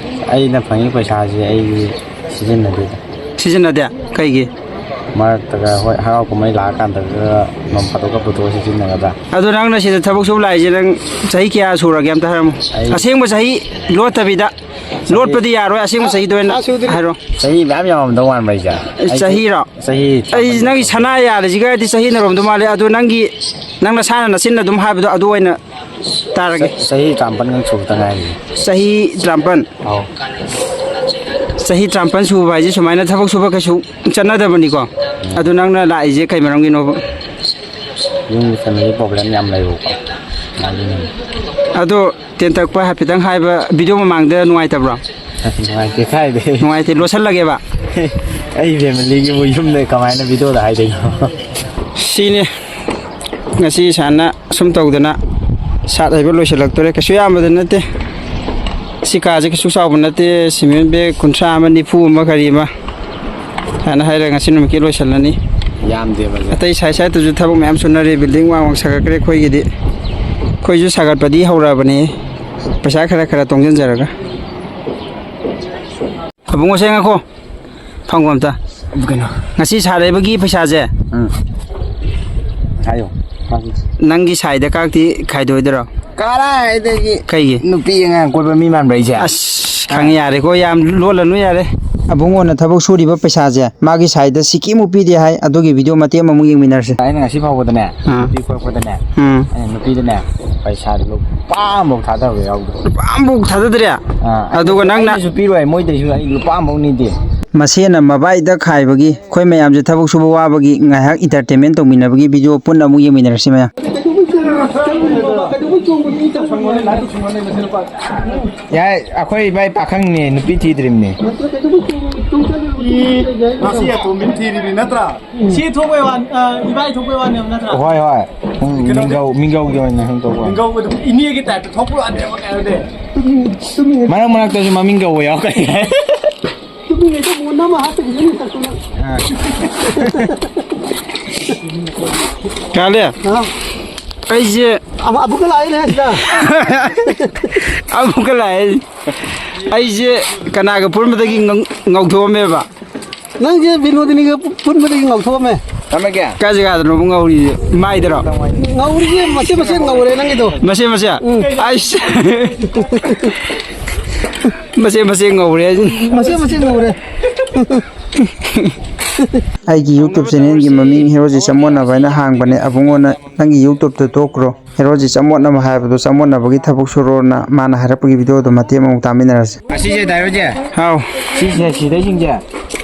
ꯑꯩꯅ ꯐꯪꯉꯤ ꯄꯩꯁꯥꯁꯦ ꯑꯩ ꯁꯤꯖꯤꯟꯅꯗꯦꯗ꯫ ꯁꯤꯖꯤꯟꯅꯗꯦ? ꯀꯩꯒꯤ? ꯃꯔꯛꯇꯒ, ꯍꯣꯏ, ꯍꯔꯥꯎ ꯀꯨꯝꯍꯩ ꯂꯥꯛꯑꯀꯥꯟꯗꯒ ꯅꯣꯡ ꯐꯥꯗꯣꯛꯀ ꯄꯨꯊꯣꯛꯑ ꯁꯤꯖꯤꯟꯅꯒꯗ꯭ꯔꯥ? ꯑꯗꯣ ꯅꯪꯅ ꯁꯤꯗ ꯊꯕꯛ ꯁꯨꯕ ꯂꯥꯛꯏꯁꯦ, ꯅꯪ ꯆꯍꯤ ꯀꯌꯥ ꯁꯨꯔꯒꯦ? ꯑꯝꯇ ꯍꯥꯏꯔꯝꯃꯨ꯫ ꯑꯩ ꯑꯁꯦꯡꯕ ꯆꯍꯤ ꯂꯣꯠꯇꯕꯤꯗ꯫ ꯂꯣꯠꯄꯗꯤ ꯌꯥꯔꯣꯏ, ꯑꯁꯦꯡꯕ ꯆꯍꯤꯗꯣ ꯑꯣꯏꯅ ꯍꯥꯏꯔꯣ꯫ ꯆꯍꯤ ꯃꯌꯥꯝ ꯌꯥꯝꯃꯝꯗꯧ ꯃꯥꯟꯕ ꯑꯩꯁꯦ꯫ ꯑꯩ ꯆꯍꯤꯔꯣ? ꯆꯍꯤ ꯑꯩ ꯅꯪꯒꯤ ꯁꯅꯥ ꯌꯥꯜꯂꯤꯁꯤꯒꯗꯤ ꯆꯍꯤ ꯅꯔꯣꯝꯗꯧ ꯃꯥꯜꯂꯦ꯫ ꯑꯗꯨ ꯅꯪꯒꯤ, ꯅꯪ ꯅꯁꯥꯅ ꯅꯆꯤꯟꯅ ꯑꯗꯨꯝ ꯍꯥꯏꯕꯗꯣ ꯑꯗꯨ ꯑꯣꯏꯅ ꯇꯥꯔꯒꯦ꯫ ꯆ-, ꯆꯍꯤ ꯇꯔꯥꯃꯥꯄꯟ ꯈꯛ ꯁꯨꯕꯗ ꯉꯥꯏꯔꯤ꯫ ꯆꯍꯤ ꯇꯔꯥꯃꯥꯄꯟ? ꯑꯧ꯫ ꯆꯍꯤ ꯇꯔꯥꯃꯥꯄꯟ ꯁꯨꯕ ꯍꯥꯏꯁꯦ ꯁꯨꯃꯥꯏꯅ ꯊꯕꯛ ꯁꯨꯕ ꯀꯩꯁꯨ ꯆꯠꯅꯗꯕꯅꯤꯀꯣ꯫ ꯑꯗꯨ ꯅꯪꯅ ꯂꯥꯛꯏꯁꯦ ꯀꯩ ꯃꯔꯝꯒꯤꯅꯣꯕ? ꯌꯨꯝꯒꯤ family problem ꯌꯥꯝ ꯂꯩꯕꯀꯣ꯫ ꯑꯗꯨꯅꯅꯤ꯫ ꯑꯗꯣ ꯇꯦꯟꯇꯛꯄ ꯍꯥꯏꯐꯦꯠꯇꯪ ꯍꯥꯏꯕ video ꯃꯃꯥꯡꯗ ꯅꯨꯡꯉꯥꯏꯇꯕ꯭ꯔꯣ? ꯑꯁ, ꯅꯨꯡꯉꯥꯏꯇꯦ ꯀꯥꯏꯗꯩ꯫ ꯅꯨꯡꯉꯥꯏꯇꯦ, ꯂꯣꯠꯁꯜꯂꯒꯦꯕ? ꯑꯩ familyꯒꯤꯕꯨ ꯌꯨꯝꯗ ꯀꯃꯥꯏꯅ videoꯗ ꯍꯥꯏꯗꯣꯏꯅꯣ? ꯁꯤꯅꯤ꯫ ꯉꯁꯤ ꯁꯥꯟꯅ ꯁꯨꯝ ꯇꯧꯗꯅ ꯁꯥꯠ ꯍꯩꯕ ꯂꯣꯏꯁꯤꯜꯂꯛꯇꯣꯔꯦ꯫ ꯀꯩꯁꯨ ꯌꯥꯝꯕꯗꯤ ꯅꯠꯇꯦ꯫ ꯁꯤ ꯀꯥꯁꯦ ꯀꯩꯁꯨ ꯆꯥꯎꯕ ꯅꯠꯇꯦ꯫ ꯁꯤꯃꯦꯟ bag ꯀꯨꯟꯊ꯭ꯔꯥ ꯑꯃ, ꯅꯤꯐꯨ ꯑꯃ, ꯀꯔꯤ ꯑꯃ ꯍꯥꯏꯅ ꯍꯥꯏꯔꯒ ꯉꯁꯤ ꯅꯨꯃꯤꯠꯀꯤ ꯂꯣꯏꯁꯤꯜꯂꯅꯤ꯫ ꯌꯥꯝꯗꯦꯕ꯫ ꯑꯇꯩ side sideꯇꯁꯨ ꯊꯕꯛ ꯃꯌꯥꯝ ꯁꯨꯅꯔꯤ꯫ Building ꯋꯥꯡ ꯋꯥꯡ ꯁꯥꯒꯠꯈ꯭ꯔꯦ ꯑꯩꯈꯣꯏꯒꯤꯗꯤ꯫ ꯑꯩꯈꯣꯏꯁꯨ ꯁꯥꯒꯠꯄꯗꯤ ꯍꯧꯔꯛꯑꯕꯅꯤ꯫ ꯄꯩꯁꯥ ꯈꯔ ꯈꯔ ꯇꯣꯡꯁꯤꯟꯖꯔꯒ꯫ ꯑꯕꯨꯡꯉꯣ ꯁꯦ ꯉꯥꯏꯈꯣ꯫ ꯐꯝꯈꯣ ꯑꯝꯇ꯫ ꯀꯩꯅꯣ? ꯉꯁꯤ ꯁꯥꯔꯩꯕꯒꯤ ꯄꯩꯁꯥꯁꯦ ꯎꯝ꯫ ꯍꯥꯏꯌꯣ꯫ ꯅꯪꯒꯤ sideꯇ ꯀꯥꯛꯇꯤ ꯈꯥꯏꯗꯣꯏꯗꯔꯣ? ꯀꯔꯥꯏꯗꯒꯤ? ꯀꯩꯒꯤ? ꯅꯨꯄꯤ ꯑꯉꯥꯡ ꯀꯣꯏꯕ ꯃꯤ ꯃꯥꯟꯕ꯭ꯔꯥ ꯑꯩꯁꯦ? ꯑꯁ, ꯈꯪꯉꯦ, ꯌꯥꯔꯦꯀꯣ, ꯌꯥꯝ ꯂꯣꯜꯂꯅꯨ, ꯌꯥꯔꯦ꯫ ꯑꯕꯨꯡꯉꯣꯅ ꯊꯕꯛ ꯁꯨꯔꯤꯕ ꯄꯩꯁꯥꯁꯦ ꯃꯥꯒꯤ sideꯇ ꯁꯤꯀꯤꯃꯨꯛ ꯄꯤꯗꯦ ꯍꯥꯏ꯫ ꯑꯗꯨꯒꯤ video ꯃꯇꯦꯛ ꯑꯃꯃꯨꯛ ꯌꯦꯡꯃꯤꯟꯅꯔꯁꯦ꯫ ꯑꯩꯅ ꯉꯁꯤ ꯐꯥꯎꯕꯗꯅꯦ, ꯑꯥ꯫ ꯅꯨꯄꯤ ꯀꯣꯏꯔꯛꯄꯗꯅꯦ, ꯎꯝ꯫ ꯑꯩꯅ ꯅꯨꯄꯤꯗꯅꯦ ꯄꯩꯁꯥꯗꯣ ꯂꯨꯄꯥ ꯑꯃꯐꯥꯎ ꯊꯥꯗꯕ ꯌꯥꯎꯗꯦ꯫ ꯂꯨꯄꯥ ꯑꯃꯐꯥꯎ ꯊꯥꯗꯗ꯭ꯔꯦ? ꯑꯥ, ꯑꯗꯨꯒ ꯅꯪꯅ ꯑꯩꯅꯁꯨ ꯄꯤꯔꯣꯏ, ꯃꯣꯏꯗꯩꯁꯨ ꯑꯩ ꯂꯨꯄꯥ ꯑꯃꯐꯥꯎ ꯅꯤꯗꯦ꯫ ꯃꯁꯦꯟꯅ ꯃꯕꯥꯏꯗ ꯈꯥꯏꯕꯒꯤ, ꯑꯩꯈꯣꯏ ꯃꯌꯥꯝꯁꯦ ꯊꯕꯛ ꯁꯨꯕ ꯋꯥꯕꯒꯤ ꯉꯥꯏꯍꯥꯛ entertainment ꯇꯧꯃꯤꯟꯅꯕꯒꯤ video ꯄꯨꯟꯅ ꯑꯃꯨꯛ ꯌꯦꯡꯃꯤꯟꯅꯔꯁꯤ ꯃꯌꯥꯝ꯫ ꯌꯥꯏ, ꯑꯩꯈꯣꯏ ꯏꯕꯥꯏ ꯄꯥꯈꯪꯅꯦ, ꯅꯨꯄꯤ ꯊꯤꯗ꯭ꯔꯤꯕꯅꯦ꯫ ꯉꯁꯤ ꯑꯇꯣꯝꯕꯤ ꯊꯤꯔꯤꯕꯅꯤ ꯅꯠꯇ꯭ꯔꯥ? ꯁꯤ ꯊꯣꯛꯄꯩ ꯋꯥ-, ꯑ, ꯏꯕꯥꯏ ꯊꯣꯛꯄꯩ ꯋꯥꯅꯦꯕ ꯅꯠꯇ꯭ꯔꯥ? ꯍꯣꯏ, ꯍꯣꯏ꯫ ꯎꯝ, ꯀꯩꯅꯣꯗꯤ ꯃꯤꯡꯒꯧ, ꯃꯤꯡꯒꯧꯒꯤ ꯑꯣꯏꯅ ꯁꯨꯝ ꯇꯧꯕ ꯋꯥꯅꯤ꯫ ꯃꯤꯡꯒꯧ ꯑꯗꯨꯝ ꯏꯅꯦꯒꯤ typeꯇ ꯊꯣꯛꯄ ꯋꯥꯅꯦꯕ, ꯀꯩꯅꯣꯗꯤ꯫ ꯃꯔꯛ ꯃꯔꯛꯇꯁꯨ ꯃꯃꯤꯡ ꯀꯧꯕ ꯌꯥꯎꯔꯛꯀꯅꯤ꯫ ꯇꯨꯃꯤꯟ ꯂꯩꯊꯣꯛ, ꯃꯣꯟ ꯑꯃ ꯍꯥꯞꯄꯒꯤ ꯃꯃꯤꯡ ꯀꯧꯊꯣꯛꯂꯛ꯫ ꯑꯥ꯫ ꯀꯥꯂꯦ, ꯍꯥ? ꯑꯩꯁꯦ ꯑꯃ ꯑꯃꯨꯛꯀ ꯂꯥꯛꯑꯦꯅꯦ ꯁꯤꯗ꯫ ꯑꯃꯨꯛꯀ ꯂꯥꯛꯑꯦ꯫ ꯑꯩꯁꯦ ꯀꯅꯥꯒ ꯄꯨꯟꯕꯗꯒꯤ ꯉꯧ-, ꯉꯧꯊꯣꯛꯑꯝꯃꯦꯕ? ꯅꯪꯁꯦ ꯕꯤꯅꯣꯗꯤꯅꯤꯒ ꯄꯨ-, ꯄꯨꯟꯕꯗꯒꯤ ꯉꯧꯊꯣꯛꯑꯝꯃꯦ꯫ ꯊꯝꯃꯒꯦ꯫ ꯀꯥꯏ ꯖꯒꯥꯗꯅꯣꯕ ꯉꯧꯔꯤꯁꯦ? ꯃꯥꯏꯗꯔꯣ? ꯉꯧꯔꯤꯁꯦ ꯃꯆꯦꯠ ꯃꯆꯦꯠ ꯉꯧꯔꯦ ꯅꯪꯒꯤꯗꯣ꯫ ꯃꯆꯦꯠ ꯃꯆꯦꯠ? ꯎꯝ꯫ ꯑꯩꯁ꯫ ꯃꯆꯦ ꯃꯆꯦ ꯉꯧꯔꯦ ꯍꯥꯏꯁꯤꯅꯤ꯫ ꯃꯆꯦ ꯃꯆꯦ ꯉꯧꯔꯦ꯫ ꯑꯩꯒꯤ YouTube ꯆꯦꯅꯦꯜꯒꯤ ꯃꯃꯤꯡ ꯍꯦꯔꯣꯖꯤ ꯆꯃꯣꯠꯅꯕ ꯍꯥꯏꯅ ꯍꯥꯡꯕꯅꯦ꯫ ꯑꯕꯨꯡꯉꯣꯅ ꯅꯪꯒꯤ YouTubeꯇꯨ ꯇꯣꯛꯈ꯭ꯔꯣ, ꯍꯦꯔꯣꯖꯤ ꯆꯃꯣꯠꯅꯕ ꯍꯥꯏꯕꯗꯨ ꯆꯃꯣꯠꯅꯕꯒꯤ ꯊꯕꯛ ꯁꯨꯔꯣꯅ ꯃꯥꯅ ꯍꯥꯏꯔꯛꯄꯒꯤ videoꯗꯨ ꯃꯇꯦꯛ ꯑꯃꯨꯛ ꯇꯥꯃꯤꯟꯅꯔꯁꯦ꯫ ꯑꯁꯤꯁꯦ ꯗꯥꯏꯔꯣꯖꯦ꯫ ꯍꯥꯎ꯫ ꯁꯤꯁꯦ ꯁꯤꯗꯩꯁꯤꯡꯁꯦ꯫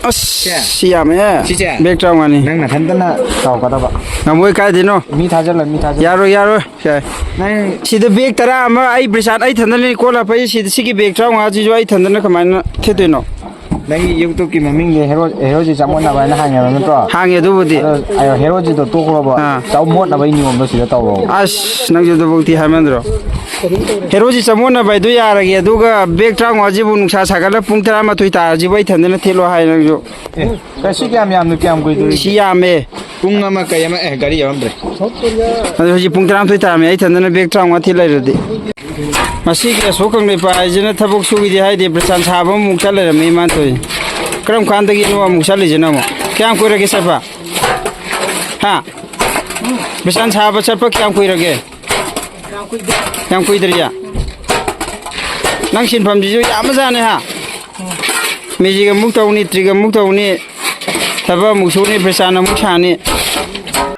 ꯑꯁ, ꯁꯦ꯫ ꯁꯤ ꯌꯥꯝꯃꯦ꯫ ꯁꯤꯁꯦ꯫ Bag ꯇꯔꯥꯃꯉꯥꯅꯤ꯫ ꯅꯪ ꯅꯊꯟꯇꯅ ꯇꯧꯒꯗꯕ꯫ ꯉꯝꯃꯣꯏ, ꯀꯥꯏꯗꯩꯅꯣ? ꯃꯤ ꯊꯥꯖꯤꯜꯂ, ꯃꯤ ꯊꯥꯖꯤꯜꯂ꯫ ꯌꯥꯔꯣꯏ, ꯌꯥꯔꯣꯏ꯫ ꯌꯥꯏ꯫ ꯅꯪ ꯁꯤꯗ bag ꯇꯔꯥ ꯑꯃ ꯑꯩ ꯕ꯭ꯔꯤꯁꯥꯟ ꯑꯩ ꯊꯟꯗꯅꯤ ꯀꯣꯜ ꯍꯥꯞꯄꯛꯏ꯫ ꯁꯤꯗ ꯁꯤꯒꯤ bag ꯇꯔꯥꯃꯉꯥꯁꯤꯁꯨ ꯑꯩ ꯊꯟꯗꯅ ꯀꯃꯥꯏꯅ ꯊꯤꯠꯇꯣꯏꯅꯣ? ꯅꯪꯒꯤ YouTubeꯀꯤ ꯃꯃꯤꯡꯁꯦ ꯍꯦꯔꯣ-, ꯍꯦꯔꯣꯖꯤ ꯆꯃꯣꯠꯅꯕ ꯍꯥꯏꯅ ꯍꯥꯡꯉꯦꯕ ꯅꯠꯇ꯭ꯔꯣ? ꯍꯥꯡꯉꯦ ꯑꯗꯨꯕꯨꯗꯤ꯫ ꯑꯗꯣ, ꯑ, ꯍꯦꯔꯣꯖꯤꯗꯣ ꯇꯣꯛꯈ꯭ꯔꯣꯕ꯫ ꯑꯥ꯫ ꯆꯃꯣꯠꯅꯕꯒꯤ ꯅꯤꯌꯣꯝꯗꯣ ꯁꯤꯗ ꯇꯧꯔꯣꯕ꯫ ꯑꯁ, ꯅꯪꯁꯨ ꯑꯗꯨꯐꯧꯗꯤ ꯍꯥꯏꯃꯟꯗ꯭ꯔꯣ? ꯍꯦꯔꯣꯖꯤ ꯆꯃꯣꯠꯅꯕ ꯍꯥꯏꯗꯣ ꯌꯥꯔꯒꯦ, ꯑꯗꯨꯒ bag ꯇꯔꯥꯃꯉꯥꯁꯤꯕꯨ ꯅꯨꯡꯁꯥ ꯁꯥꯒꯠꯂ ꯄꯨꯡ ꯇꯔꯥꯃꯥꯊꯣꯏ ꯇꯥꯔꯁꯤꯕꯨ ꯑꯩ ꯊꯟꯗꯅ ꯊꯤꯠꯂꯣ ꯍꯥꯏ ꯅꯪꯁꯨ꯫ ꯑꯦ, ꯀꯩꯁꯨ ꯀꯌꯥꯝ ꯌꯥꯝꯅ ꯀꯌꯥꯝ ꯀꯨꯏꯗꯣꯔꯤ? ꯁꯤ ꯌꯥꯝꯃꯦ꯫ ꯄꯨꯡ ꯑꯃ ꯀꯩ ꯑꯃ, ꯑꯦ, ꯒꯥꯔꯤ ꯌꯥꯎꯔꯝꯗ꯭ꯔꯦ꯫ ꯑꯗꯨ ꯍꯧꯖꯤꯛ ꯄꯨꯡ ꯇꯔꯥꯃꯥꯊꯣꯏ ꯇꯥꯔꯝꯃꯦ, ꯑꯩ ꯊꯟꯗꯅ bag ꯇꯔꯥꯃꯉꯥ ꯊꯤꯠ ꯂꯩꯔꯗꯤ꯫ ꯃꯁꯤꯒꯤ ꯑꯁꯣꯛ ꯀꯪꯂꯩꯄꯥꯛ ꯍꯥꯏꯁꯤꯅ ꯊꯕꯛ ꯁꯨꯒꯤꯗꯤ ꯍꯥꯏꯗꯦ, ꯕ꯭ꯔꯤꯁꯥꯟ ꯁꯥꯕ ꯑꯃꯨꯛ ꯆꯠ ꯂꯩꯔꯝꯃꯦ ꯏꯃꯥꯟ ꯇꯧꯔꯤ꯫ ꯀꯔꯝ ꯀꯥꯟꯗꯒꯤꯅꯣ ꯑꯃꯨꯛ ꯆꯠꯂꯤꯁꯤꯅ ꯑꯃꯨꯛ? ꯀꯌꯥꯝ ꯀꯨꯏꯔꯒꯦ ꯆꯠꯄ? ꯍꯥ? ꯕ꯭ꯔꯤꯁꯥꯟ ꯁꯥꯕ ꯆꯠꯄ ꯀꯌꯥꯝ ꯀꯨꯏꯔꯒꯦ? ꯌꯥꯝ ꯀꯨꯏꯗ꯭ꯔꯤꯌꯥ? ꯅꯪ ꯁꯤꯟꯐꯝꯁꯤꯁꯨ ꯌꯥꯝꯕꯖꯥꯠꯅꯦ ꯍꯥ? ꯃꯦꯖꯤꯛ ꯑꯃꯨꯛ ꯇꯧꯅꯤ, ꯇ꯭ꯔꯤꯛ ꯑꯃꯨꯛ ꯇꯧꯅꯤ, ꯊꯕꯛ ꯑꯃꯨꯛ ꯁꯨꯅꯤ, ꯕ꯭ꯔꯤꯁꯥꯟ ꯑꯃꯨꯛ ꯁꯥꯅꯤ꯫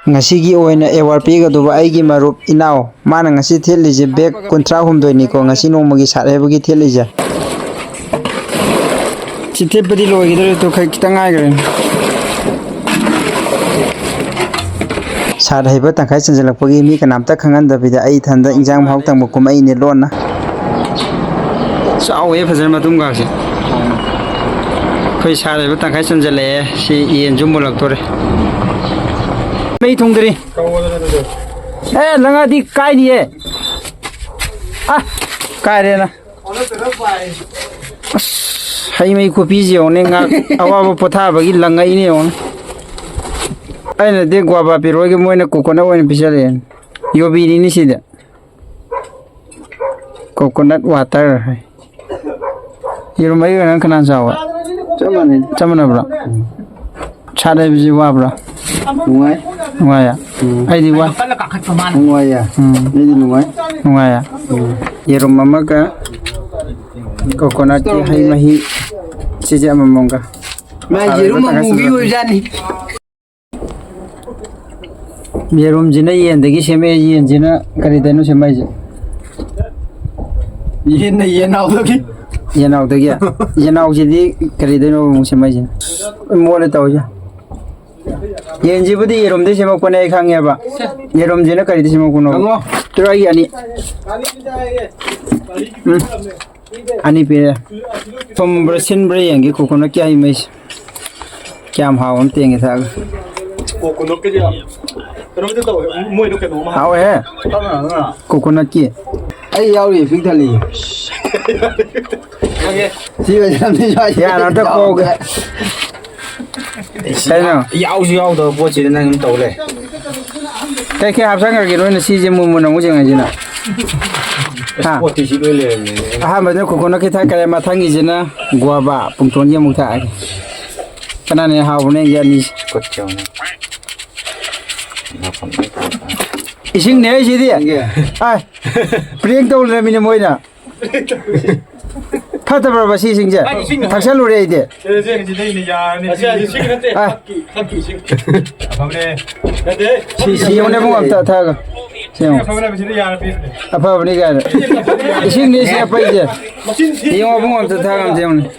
ꯉꯁꯤꯒꯤ ꯑꯣꯏꯅ award ꯄꯤꯒꯗꯧꯕ ꯑꯩꯒꯤ ꯃꯔꯨꯞ ꯏꯅꯥꯎ, ꯃꯥꯅ ꯉꯁꯤ ꯊꯦꯠꯂꯤꯁꯦ bag ꯀꯨꯟꯊ꯭ꯔꯥ ꯍꯨꯝꯗꯣꯏꯅꯤꯀꯣ, ꯉꯁꯤ ꯅꯣꯡꯃꯒꯤ ꯁꯥꯠ ꯍꯩꯕꯒꯤ ꯊꯦꯠꯂꯤꯁꯦ꯫ ꯁꯤ ꯊꯦꯠꯄꯗꯤ ꯂꯣꯏꯈꯤꯗꯧꯔꯦ, ꯇꯨ ꯈꯔ ꯈꯤꯇꯪ ꯉꯥꯏꯈ꯭ꯔꯦ꯫ ꯁꯥꯠ ꯍꯩꯕ ꯇꯪꯈꯥꯏ ꯆꯟꯁꯤꯜꯂꯛꯄꯒꯤ ꯃꯤ ꯀꯅꯥꯝꯇ ꯈꯪꯍꯟꯗꯕꯤꯗ ꯑꯩ ꯏꯊꯟꯗ ꯏꯟꯖꯥꯡ ꯃꯍꯥꯎ ꯇꯪꯕ ꯀꯨꯝꯃꯛꯏꯅꯦ ꯂꯣꯟꯅ꯫ ꯆꯥꯎꯋꯦ ꯐꯖꯅ ꯃꯇꯨꯝꯒꯥꯁꯦ꯫ ꯑꯩꯈꯣꯏ ꯁꯥꯠ ꯍꯩꯕ ꯇꯪꯈꯥꯏ ꯆꯟꯁꯤꯜꯂꯛꯑꯦ꯫ ꯁꯤ ꯌꯦꯟꯁꯨ ꯃꯨꯜꯂꯛꯇꯣꯔꯦ꯫ ꯃꯩ ꯊꯨꯡꯗ꯭ꯔꯤ꯫ ꯑꯦ, ꯂꯪꯉꯛꯑꯗꯤ ꯀꯥꯏꯅꯤꯌꯦ꯫ ꯑ, ꯀꯥꯏꯔꯦꯅ꯫ ꯑꯁ, ꯍꯩ ꯃꯍꯤ ꯈꯨꯄꯤꯁꯤ ꯌꯦꯡꯉꯨꯅꯦ, ꯉꯥꯛ ꯑꯋꯥꯕ ꯄꯣꯊꯥꯕꯒꯤ ꯂꯪꯉꯛꯏꯅꯦ ꯌꯦꯡꯉꯨꯅꯦ꯫ ꯑꯩꯅꯗꯤ ꯒꯨꯋꯥꯕꯥ ꯄꯤꯔꯛꯑꯣꯏꯒꯤ ꯃꯣꯏꯅ coconut ꯑꯣꯏꯅ ꯄꯤꯁꯜꯂꯛꯑꯦ꯫ ꯌꯨꯕꯤꯅꯤꯅꯦ ꯁꯤꯗꯤ꯫ Coconut water ꯍꯥꯏ꯫ ꯌꯦꯔꯨꯝ ꯃꯔꯤꯒ ꯅꯪ ꯀꯅꯥꯅ ꯆꯥꯎꯕ? ꯆꯞ ꯃꯥꯟꯅꯩ꯫ ꯆꯞ ꯃꯥꯟꯅꯕ꯭ꯔꯣ? ꯁꯥꯠ ꯍꯩꯕꯁꯤ ꯋꯥꯕ꯭ꯔꯥ? ꯅꯨꯡꯉꯥꯏ꯫ ꯅꯨꯡꯉꯥꯏꯌꯦ? ꯎꯝ꯫ ꯑꯩꯗꯤ ꯋꯥꯏ꯫ ꯅꯨꯡꯉꯥꯏꯌꯦ꯫ ꯎꯝ꯫ ꯑꯩꯗꯤ ꯅꯨꯡꯉꯥꯏ꯫ ꯅꯨꯡꯉꯥꯏꯌꯦ? ꯎꯝ꯫ ꯌꯦꯔꯨꯝ ꯑꯃꯒ ꯀꯣꯀꯣꯅꯠꯀꯤ ꯍꯩ ꯃꯍꯤ ꯁꯤꯁꯦ ꯑꯃꯃꯝꯒ꯫ ꯃꯥꯏ ꯌꯦꯔꯨꯝ ꯑꯃꯨꯕꯤ ꯑꯣꯏꯕꯖꯥꯠꯅꯤ꯫ ꯌꯦꯔꯨꯝꯁꯤꯅ ꯌꯦꯟꯗꯒꯤ ꯁꯦꯝꯃꯛꯑꯦ, ꯌꯦꯟꯁꯤꯅ ꯀꯔꯤꯗꯩꯅꯣ ꯁꯦꯝꯃꯛꯏꯁꯦ? ꯌꯦꯟꯅ ꯌꯦꯟꯅꯥꯎꯗꯒꯤ꯫ ꯌꯦꯟꯅꯥꯎꯗꯒꯤ? ꯌꯦꯟꯅꯥꯎꯁꯤꯗꯤ ꯀꯔꯤꯗꯩꯅꯣ ꯑꯃꯨꯛ ꯁꯦꯝꯃꯛꯏꯁꯦ? ꯃꯣꯠꯂꯦ ꯇꯧꯔꯤꯁꯦ꯫ ꯌꯦꯟꯁꯤꯕꯨꯗꯤ ꯌꯦꯔꯨꯝꯗꯩ ꯁꯦꯝꯃꯛꯄꯅꯦ ꯑꯩ ꯈꯪꯉꯦꯕ꯫ ꯌꯦꯔꯨꯝꯁꯤꯅ ꯀꯔꯤꯗꯩ ꯁꯦꯝꯃꯛꯄꯅꯣ? ꯍꯪꯉꯣ꯫ ꯄꯤꯔꯣ ꯑꯩꯒꯤ ꯑꯅꯤ꯫ ꯎꯝ꯫ ꯑꯅꯤ ꯄꯤꯔꯦ꯫ ꯊꯨꯝꯕ꯭ꯔꯥ ꯁꯤꯟꯕ꯭ꯔꯥ ꯌꯦꯡꯒꯦ ꯀꯣꯀꯣꯅꯠꯀꯤ ꯍꯩ ꯃꯍꯤꯁꯦ꯫ ꯀꯌꯥꯝ ꯍꯥꯎꯕ ꯑꯃ ꯇꯦꯡꯒꯦ ꯊꯛꯑꯒ꯫ ꯀꯣꯀꯣꯅꯠꯀꯤꯗꯤ ꯀꯩꯅꯣꯝꯗꯤ ꯇꯧꯋꯦ꯫ ꯃꯣꯏꯗꯣ ꯀꯩꯅꯣꯝ ꯍꯥꯞ-, ꯍꯥꯎꯋꯦꯍꯦ꯫ ꯇꯞꯅ ꯇꯞꯅ꯫ ꯀꯣꯀꯣꯅꯠꯀꯤ꯫ ꯑꯩ ꯌꯥꯎꯔꯤ ꯄꯤꯛ ꯊꯜꯂꯤ꯫ ꯈꯪꯉꯦ꯫ ꯁꯤ ꯑꯣꯏꯅ ꯊꯝꯗꯣꯏꯁꯨ ꯍꯥꯏꯁꯦ꯫ ꯌꯥꯔꯦ, ꯑꯝꯇ ꯀꯣꯛ-, ꯀꯩꯅꯣ? ꯌꯥꯎꯁꯨ ꯌꯥꯎꯗꯕ ꯄꯣꯠꯁꯤꯗ ꯅꯪ ꯑꯗꯨꯝ ꯇꯧ ꯂꯩ꯫ ꯀꯩ ꯀꯩ ꯍꯥꯞꯆꯟꯈ꯭ꯔꯒꯦ ꯅꯣꯏꯅ ꯁꯤꯁꯦ ꯃꯨꯟ ꯃꯨꯟ ꯑꯃꯨꯛ ꯌꯦꯡꯉꯁꯤꯅ? ꯍꯥ? ꯄꯣꯠꯇꯤ ꯁꯤ ꯂꯣꯏ ꯂꯩꯔꯝꯃꯦ꯫ ꯑꯍꯥꯟꯕꯗ ꯀꯣꯀꯣꯅꯠꯀꯤ ꯊꯛꯈ꯭ꯔꯦ, ꯃꯊꯪꯒꯤꯁꯤꯅ ꯒꯨꯋꯥꯕꯥ ꯄꯨꯡꯇꯣꯟꯒꯤ ꯑꯃꯨꯛ ꯊꯛꯑꯒꯦ꯫ ꯀꯅꯥꯅ ꯍꯦꯟꯅ ꯍꯥꯎꯕꯅ ꯌꯦꯡꯒꯦ ꯑꯅꯤꯁꯦ꯫ ꯈꯨꯠ ꯆꯥꯎꯅ꯫ ꯏꯁꯤꯡꯅꯦ ꯑꯩꯁꯤꯗꯤ꯫ ꯌꯦꯡꯒꯦ꯫ ꯑꯥꯏ, ꯄ꯭ꯔꯦꯡ ꯇꯧ ꯂꯩꯔꯝꯃꯤꯅꯦ ꯃꯣꯏꯅ꯫ ꯐꯠꯇꯕ꯭ꯔꯕ ꯁꯤꯁꯤꯡꯁꯦ? ꯑꯩ ꯏꯁꯤꯡ ꯊꯛꯆꯜꯂꯨꯔꯦ ꯑꯩꯗꯤ꯫ ꯑꯦ, ꯁꯤ, ꯁꯤꯗꯩꯅꯦ ꯌꯥꯔꯅꯤ꯫ ꯑꯁꯤ, ꯑꯁꯤ ꯏꯁꯤꯡ ꯅꯠꯇꯦ꯫ ꯑ꯫ ꯊꯛꯀꯤ, ꯊꯛꯀꯤ ꯏꯁꯤꯡ꯫ ꯑꯐꯕꯅꯦ꯫ ꯅꯠꯇꯦ꯫ ꯁꯤ, ꯁꯤ ꯌꯦꯡꯉꯨꯅꯦ, ꯏꯕꯨꯡꯉꯣ, ꯑꯝꯇ ꯊꯛꯑꯒ꯫ ꯁꯤ ꯌꯦꯡꯉꯣ꯫ ꯑꯐꯕꯅꯦ, ꯁꯤꯗ ꯌꯥꯔ ꯄꯤꯕꯅꯦ꯫ ꯑꯐꯕꯅꯤ ꯀꯥꯏꯅ꯫ ꯏꯁꯤꯡꯅꯤ ꯁꯤ ꯑꯄꯩꯁꯦ꯫ ꯃꯆꯤꯟ ꯊꯤ꯫ ꯌꯦꯡꯉꯣ, ꯏꯕꯨꯡꯉꯣ, ꯑꯝꯇ ꯊꯛꯑꯒ ꯑꯝꯇ ꯌꯦꯡꯉꯨꯅꯦ꯫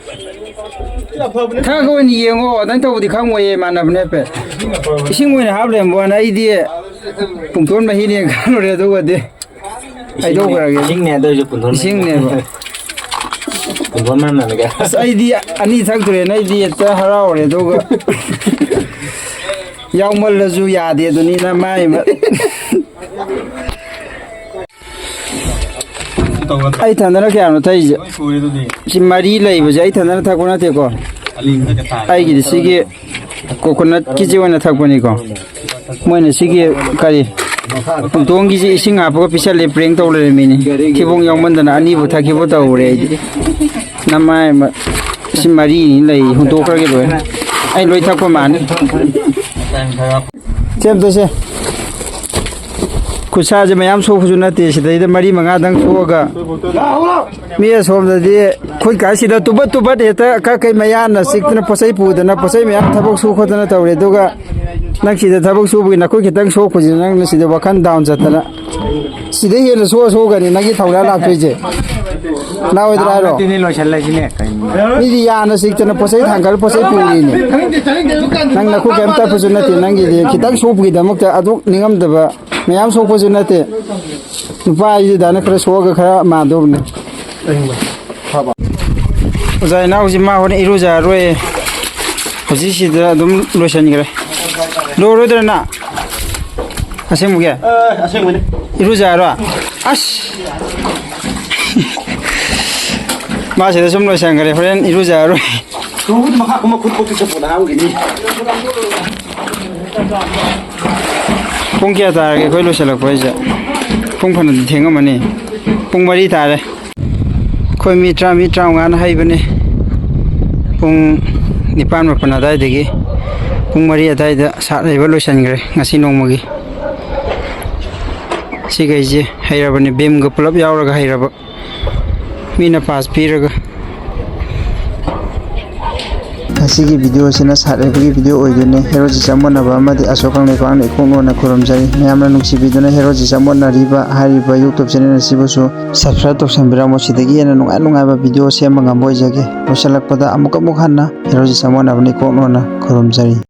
ꯁꯤ ꯑꯐꯕꯅꯦ꯫ ꯊꯛꯑꯒ ꯑꯣꯏꯅ ꯌꯦꯡꯉꯣ, ꯑꯗꯨꯃꯥꯏꯅ ꯇꯧꯕꯗꯤ ꯈꯪꯉꯣꯏꯌꯦ, ꯃꯥꯟꯅꯕꯅꯦ ꯍꯥꯏꯐꯦꯠ꯫ ꯏꯁꯤꯡ ꯑꯐꯕꯅꯦ꯫ ꯏꯁꯤꯡ ꯑꯣꯏꯅ ꯍꯥꯞ ꯂꯩꯔꯝꯕ ꯋꯥꯅꯤ, ꯑꯩꯗꯤ ꯄꯨꯡꯇꯣꯟ ꯃꯍꯤꯅꯦ ꯈꯜꯂꯨꯔꯦ, ꯑꯗꯨꯒꯗꯤ꯫ ꯍꯩꯗꯣꯛꯈ꯭ꯔꯒꯦ꯫ ꯏꯁꯤꯡꯅꯦ, ꯑꯗꯨ ꯑꯣꯏꯔꯁꯨ ꯄꯨꯟꯊꯣꯟ ꯏꯁꯤꯡꯅꯦꯕ꯫ ꯄꯨꯟꯊꯣꯟ ꯃꯅꯝ ꯅꯝꯃꯦ ꯀꯩꯅꯣ꯫ ꯑꯁ, ꯑꯩꯗꯤ ꯑꯅꯤ ꯊꯛꯇ꯭ꯔꯦꯅ, ꯑꯩꯗꯤ ꯍꯦꯛꯇ ꯍꯔꯥꯎꯔꯦ, ꯑꯗꯨꯒ ꯌꯥꯎꯃꯜꯂꯁꯨ ꯌꯥꯗꯦ ꯑꯗꯨꯅꯤꯅ ꯃꯥꯏ ꯃ-, ꯑꯩ ꯊꯟꯗꯅ ꯀꯌꯥꯅꯣ ꯊꯛꯏꯁꯦ? ꯂꯣꯏ ꯁꯨꯔꯦ ꯑꯗꯨꯗꯤ꯫ ꯁꯤ ꯃꯔꯤ ꯂꯩꯕꯁꯦ ꯑꯩ ꯊꯟꯗꯅ ꯊꯛꯄ ꯅꯠꯇꯦꯀꯣ꯫ ꯑꯂꯤꯡꯗ ꯀꯌꯥ ꯇꯥꯔꯦ? ꯑꯩꯒꯤꯗꯤ ꯁꯤꯒꯤ ꯀꯣꯀꯣꯅꯠꯀꯤꯁꯦ ꯑꯣꯏꯅ ꯊꯛꯄꯅꯤꯀꯣ꯫ ꯃꯣꯏꯅ ꯁꯤꯒꯤ ꯀꯔꯤ ꯍꯧꯗꯣꯡꯒꯤꯁꯤ ꯏꯁꯤꯡ ꯍꯥꯞꯄꯒ ꯄꯤꯁꯜꯂꯦ, ꯄ꯭ꯔꯦꯡ ꯇꯧ ꯂꯩꯔꯝꯃꯤꯅꯤ꯫ ꯊꯤꯕꯣꯡ ꯌꯥꯎꯃꯟꯗꯅ ꯑꯅꯤꯕꯨ ꯊꯛꯈꯤꯕ ꯇꯧꯔꯦ ꯑꯩꯗꯤ꯫ ꯅꯃꯥꯏ ꯑꯃ-, ꯁꯤ ꯃꯔꯤꯅꯤ ꯂꯩ, ꯍꯨꯟꯗꯣꯛꯈ꯭ꯔꯒꯦ ꯂꯣꯏꯅ꯫ ꯑꯩ ꯂꯣꯏ ꯊꯛꯄ ꯃꯥꯅꯤ꯫ ꯁꯦꯝꯗꯣꯏꯁꯦ꯫ ꯈꯨꯠꯁꯥꯁꯦ ꯃꯌꯥꯝ ꯁꯣꯛꯄꯁꯨ ꯅꯠꯇꯦ, ꯁꯤꯗꯩꯗ ꯃꯔꯤ ꯃꯉꯥꯗꯪ ꯁꯣꯛꯑꯒ, ꯃꯤ ꯑꯁꯣꯝꯗꯗꯤ ꯈꯨꯠ ꯀꯥꯏꯁꯤꯗ ꯇꯨꯕꯠ ꯇꯨꯕꯠ ꯍꯦꯛꯇ ꯀꯛ ꯀꯩ ꯃꯌꯥꯅ ꯆꯤꯛꯇꯅ ꯄꯣꯠꯆꯩ ꯄꯨꯗꯅ ꯄꯣꯠꯆꯩ ꯃꯌꯥꯝ ꯊꯕꯛ ꯁꯨ ꯈꯣꯠꯇꯅ ꯇꯧꯔꯦ, ꯑꯗꯨꯒ ꯅꯪ ꯁꯤꯗ ꯊꯕꯛ ꯁꯨꯕꯒꯤ ꯅꯈꯨꯠ ꯈꯤꯇꯪ ꯁꯣꯛꯄꯁꯤꯗ ꯅꯪꯅ ꯁꯤꯗ ꯋꯥꯈꯜ ꯗꯥꯎꯟ ꯆꯠꯇꯅ ꯁꯤꯗ ꯍꯦꯟꯅ ꯁꯣꯛꯑ ꯁꯣꯛꯑꯒꯅꯤ ꯅꯪꯒꯤ ꯊꯧꯗꯥ ꯂꯥꯛꯇꯣꯏꯁꯦ꯫ ꯂꯥꯛꯑꯣꯏꯗ꯭ꯔꯥ ꯍꯥꯏꯔꯣ? ꯇꯤꯅꯤ ꯂꯣꯏꯁꯤꯜꯂꯁꯤꯅꯦ ꯀꯩꯅꯣ꯫ ꯃꯤꯗꯤ ꯌꯥꯅ ꯆꯤꯛꯇꯅ ꯄꯣꯠꯆꯩ ꯊꯥꯡꯒꯠꯂ ꯄꯣꯠꯆꯩ ꯄꯨꯔꯤꯅꯤ꯫ ꯅꯪ ꯅꯈꯨꯠ ꯀꯩꯝ ꯇꯠꯄꯁꯨ ꯅꯠꯇꯦ, ꯅꯪꯒꯤꯗꯤ ꯈꯤꯇꯪ ꯁꯣꯛꯄꯒꯤꯗꯃꯛꯇ ꯑꯗꯨꯛ ꯅꯤꯡꯉꯝꯗꯕ ꯃꯌꯥꯝ ꯁꯣꯛꯄꯁꯨ ꯅꯠꯇꯦ꯫ ꯅꯨꯄꯥ ꯍꯥꯏꯁꯤꯗꯅ ꯈꯔ ꯁꯣꯛꯑꯒ ꯈꯔ ꯃꯥꯟꯗꯧꯕꯅꯦ꯫ ꯑꯣꯖꯥ ꯏꯅꯥꯎꯁꯤ ꯃꯥ ꯍꯣꯔꯦꯟ ꯏꯔꯨꯖꯔꯔꯣꯏ, ꯍꯧꯖꯤꯛꯁꯤꯗ ꯑꯗꯨꯝ ꯂꯣꯏꯁꯤꯟꯈ꯭ꯔꯦ꯫ ꯂꯣꯏꯔꯣꯏꯗ꯭ꯔꯅ? ꯑꯁꯦꯡꯕꯒꯤ? ꯑꯁꯦꯡꯕꯅꯤ꯫ ꯏꯔꯨꯖꯔꯣ? ꯑꯁ꯫ ꯃꯥ ꯁꯤꯗ ꯁꯨꯝ ꯂꯣꯏꯁꯟꯈ꯭ꯔꯦ, ꯍꯣꯔꯦꯟ ꯏꯔꯨꯖꯔꯔꯣꯏ꯫ ꯇꯨꯕꯨꯗꯤ ꯃꯈꯥ ꯀꯨꯝꯃ ꯈꯨꯠ ꯈꯣꯠꯄꯤ ꯆꯠꯄꯣꯅ ꯍꯥꯝꯈꯤꯅꯤ꯫ ꯄꯨꯡ ꯀꯌꯥ ꯇꯥꯔꯒꯦ ꯑꯩꯈꯣꯏ ꯂꯣꯏꯁꯤꯜꯂꯛꯄ ꯍꯥꯏꯁꯦ? ꯄꯨꯡ ꯐꯅꯗꯤ ꯊꯦꯡꯉꯝꯃꯅꯤ꯫ ꯄꯨꯡ ꯃꯔꯤ ꯇꯥꯔꯦ꯫ ꯑꯩꯈꯣꯏ ꯃꯤ ꯇꯔꯥ, ꯃꯤ ꯇꯔꯥꯃꯉꯥꯅ ꯍꯩꯕꯅꯦ꯫ ꯄꯨꯡ ꯅꯤꯄꯥꯟ ꯃꯥꯄꯟ ꯑꯗꯨꯋꯥꯏꯗꯒꯤ ꯄꯨꯡ ꯃꯔꯤ ꯑꯗꯨꯋꯥꯏꯗ ꯁꯥꯠ ꯍꯩꯕ ꯂꯣꯏꯁꯤꯟꯈ꯭ꯔꯦ ꯉꯁꯤ ꯅꯣꯡꯃꯒꯤ꯫ ꯁꯤꯈꯩꯁꯦ ꯍꯩꯔꯕꯅꯤ, ꯕꯤꯝꯒ ꯄꯨꯂꯞ ꯌꯥꯎꯔꯒ ꯍꯩꯔꯕ꯫ ꯃꯤꯅ ꯄꯥꯁ ꯄꯤꯔꯒ꯫ ꯉꯁꯤꯒꯤ ꯚꯤꯗꯤꯑꯣꯁꯤꯅ ꯁꯥꯠ ꯍꯩꯕꯒꯤ ꯚꯤꯗꯤꯑꯣ ꯑꯣꯏꯗꯣꯏꯅꯦ꯫ ꯍꯦꯔꯣꯖꯤ ꯆꯃꯣꯠꯅꯕ ꯑꯃꯗꯤ ꯑꯁꯣꯛ ꯀꯪꯂꯩꯄꯥꯛꯅ ꯏꯀꯣꯛ ꯅꯣꯟꯅ ꯈꯨꯔꯨꯝꯖꯔꯤ꯫ ꯃꯌꯥꯝꯅ ꯅꯨꯡꯁꯤꯕꯤꯗꯨꯅ ꯍꯦꯔꯣꯖꯤ ꯆꯃꯣꯠꯅꯔꯤꯕ ꯍꯥꯏꯔꯤꯕ YouTube ꯆꯦꯅꯦꯜ ꯑꯁꯤꯕꯨꯁꯨ subscribe ꯇꯧꯁꯟꯕꯤꯔꯝꯃꯣ꯫ ꯁꯤꯗꯒꯤ ꯍꯦꯟꯅ ꯅꯨꯡꯉꯥꯏ ꯅꯨꯡꯉꯥꯏꯕ ꯚꯤꯗꯤꯑꯣ ꯁꯦꯝꯕ ꯉꯝꯕ ꯑꯣꯏꯖꯒꯦ꯫ ꯂꯣꯏꯁꯤꯜꯂꯛꯄꯗ ꯑꯃꯨꯛ ꯑꯃꯨꯛ ꯍꯟꯅ ꯍꯦꯔꯣꯖꯤ ꯆꯃꯣꯠꯅꯕꯅ ꯏꯀꯣꯛ ꯅꯣꯟꯅ ꯈꯨꯔꯨꯝꯖꯔꯤ꯫